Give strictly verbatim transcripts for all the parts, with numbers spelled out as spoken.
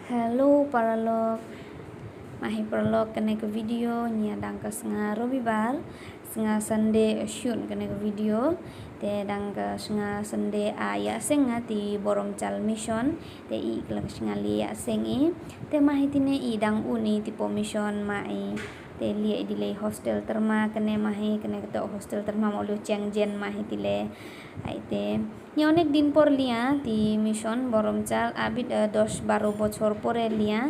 Hello paralok. Mahi paralok, kane ka video ngi ïa dang ka snga Robibar, snga Sunday shoot kane ka video. Te dang ka snga Sunday a ïa seng nga ti Boromchal Mission. Te i kla ka snga li ïa seng i. Te mahi tine i dang un i ti po mission ma i. Te li i di le hostel terma kane mahi, kane ka to hostel terma mo lu cheng jen mahi ti le. Ai te Ngi onek din por lia ti mission Boromchal abit, eh, dos baro bochor pore lia.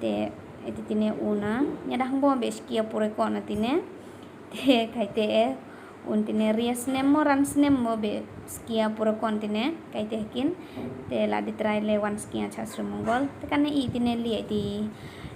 Te eti tine una. Ngi dang bo be skia pore ko na tine. Te kaite e un tine ria snem mo ran snem mo be skia pore ko tine. Kaite kin. Te la di trai le wan skia cha Sri Mongol. Te kane i tine lia ti,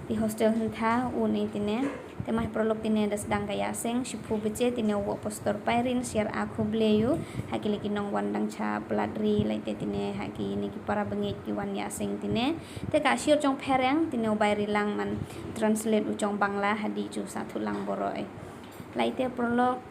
ti hostel hentha un i tine. Te mahi paralok tine da sdang ka ïa seng shiphu beche tine u wa pastor Pairin siar a khublei u. Ha ki le ki nong wan dang cha plat ri lai te tine ha ki ne ki para bangeit ki wan ïa seng tine. Te ka siar chong phereng tine u bai ri lang man translate u chong Bangla ha di chu sa thu lang boroi. Lai te paralok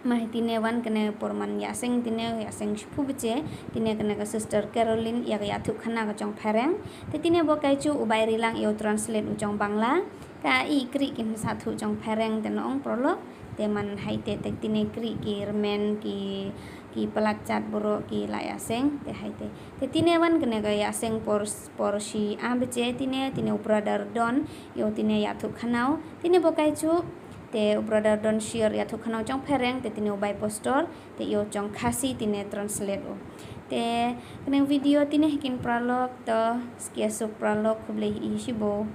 mahi tine wan kane por man ïa seng tine ïa seng shiphu beche tine kane ka sister Caroline ïa ka ïa thu khana ka chong phereng. Te tine bo kai chu u bai ri lang ïa u translate u chong Bangla. Ka i kri kin sa thu chong phereng te nong paralok. Te man hai te te tine kri ki remen ki, ki palat chat boro ki la ïa seng te hai te. Te tine wan kane ka ïa seng por, por shi a beche tine, tine u brother Don ïa u tine ïa thu khanau. Tine bo kai chu te u brother Don share ïa thu khanau chong phereng te tine u bai pastor te ïa u chong Khasi tine translate u. Te kane video tine hi kin paralok to skia suk paralok khublei i shibo.